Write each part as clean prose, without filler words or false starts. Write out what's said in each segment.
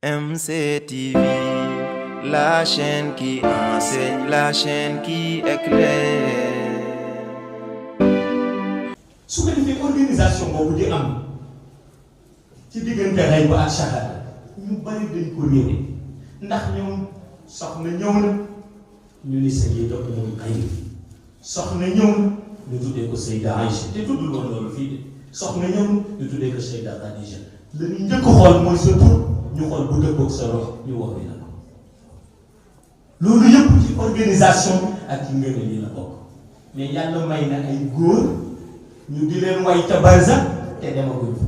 MCTV, la chaîne qui enseigne, la chaîne qui éclaire. su ko defee organisation boobu di am ci diggante rey ba ak shahada ñu bari dañ ko réere ndax ñoom soxna ñëw na ñu ni Sayyida Ummul Khayr, soxna ñëw na ñu tuddee ko Sayda Aïcha te tuddul woon loolu fii de soxna ñëw na ñu tuddee ko Sayda Khadija. la ñu njëkk xool mooy sa tur ñu xool bu dëppoog sa rox ñu wax la ko. loolu yëpp ci organisation ak ci ngëneel yi la bokk mais yàlla may na ay góor ñu di leen way ca barza te demaguñ fa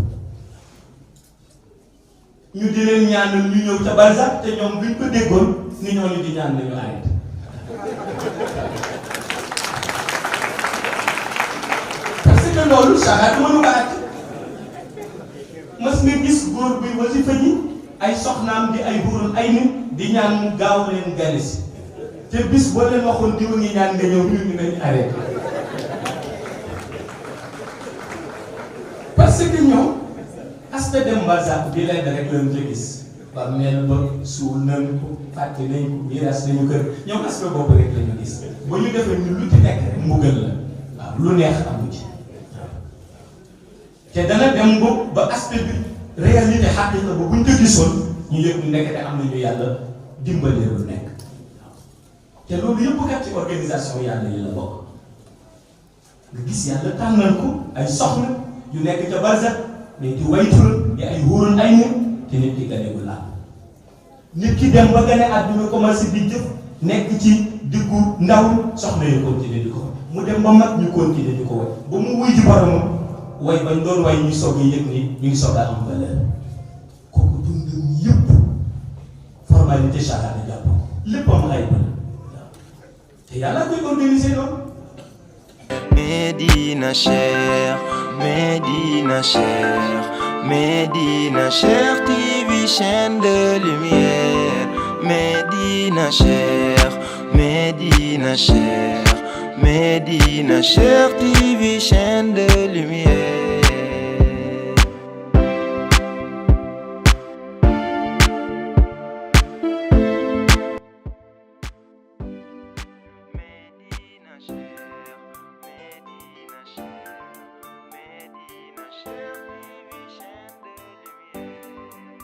ñu di leen ñaanal ñu ñëw ca barza te ñoom buñ ko déggoon ni ñooñu di ñaan nañu arrêté. parce que loolu saxaat mënu ko àtt. mas nga gis góor buy wasifa ji ay soxnaam di ay buurul ay nit di ñaan mu gaaw leen gane si te bis boo leen waxoon diwa ngi ñaan nga ñëw ñu nañ arrêté. parce que ñoom aspect dem barzak bi leen rek lañ ca gis ba mel ba suul nañ ko fàtte nañ ko miiras nañu kër ñoom aspect boobu rek lañu gis ba ñu defee ñu lu ci nekk rek mbugal la waaw lu neex amu ci te dana dem ba aspect bi réalité xaqiqa ba buñ ko gisoon ñu yëg ñu nekk te am nañu yàlla dimbalee lu nekk te loolu yëpp kat ci organisation yàlla yi la bokk nga gis yàlla tànnal ko ay soxna yu nekk ca barzak mais di waytul di ay wóorul ay nit te nit ki ganewul laa nit ki dem ba gane àdduna commencé di jëf nekk ci diggu ndaw soxna yu continuer di ko mu dem ba mag ñu continuer di ko way ba mu wuy ji boromam way bañ doon way ñu soog a yëg ni ñu ngi soog a am valeur kooku dundam yëpp formalité shahada jàpp ko lépp am ay bala waaw te yàlla koy organiser noonu. Médina Cheikh, Médina Cheikh, Médina Cheikh TV, chaîne de lumière. Médina Cheikh, Médina Cheikh, Médina Cheikh TV, chaîne de lumière.